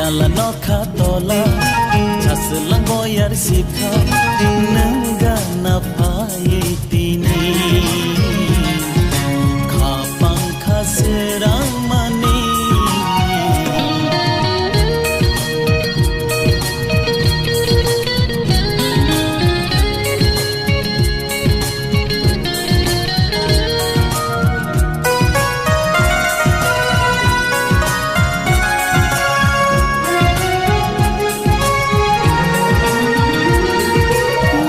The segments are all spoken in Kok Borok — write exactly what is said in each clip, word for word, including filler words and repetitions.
Ala nokha tola, saswlang boyar sikha, nwng gana phai tini. Khapang kha srang mani.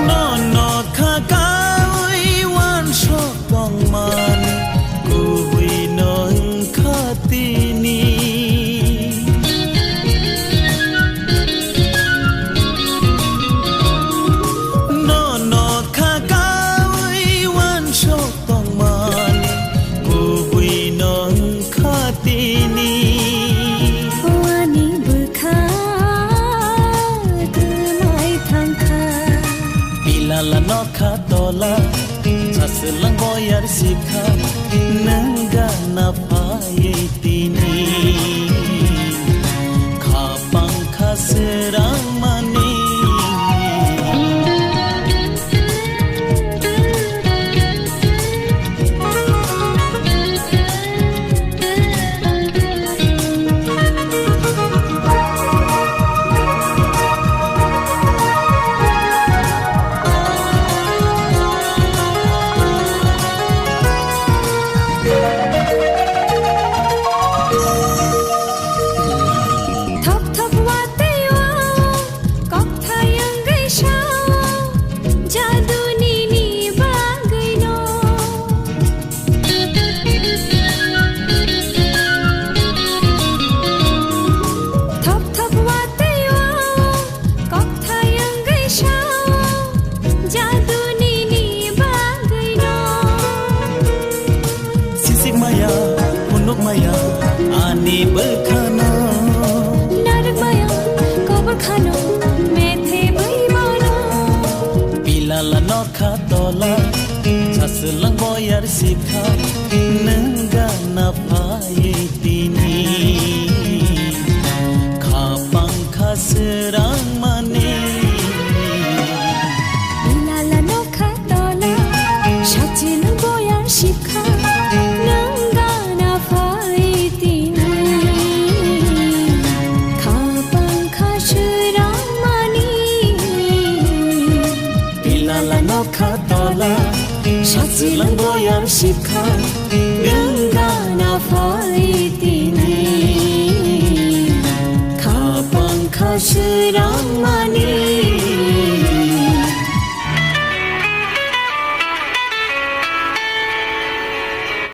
Nono kha kaui uansuk tongmani kubui no wngkha tini. Nono kha kaui uansuk tongmani kubui no wngkha tini. Ani bwkha twmai thangkha. Pilala nokha tola, saswlang boyar sikha, nwng gana phai tini. Khapang kha srang mani. Thok thok watwi o, kok thayang gwi sao, jaduni ni bagwi no. Thok thok watwi o, kok thayang gwi sao, jaduni ni bagwi no. Sisik maya, phunuk maya, ani bwkhano. Narwk maya, kobor khano, methe bwi mano. Pilala nokha tola, saswlang boyar sikha, nwng gana phai tini. Khapang kha srang mani. Pilala nokha tola, sachilwng boyar sikha, nwng gana phai tini. Khapang kha srang mani. Pilala nokha tola, sachilwng boyar sikha,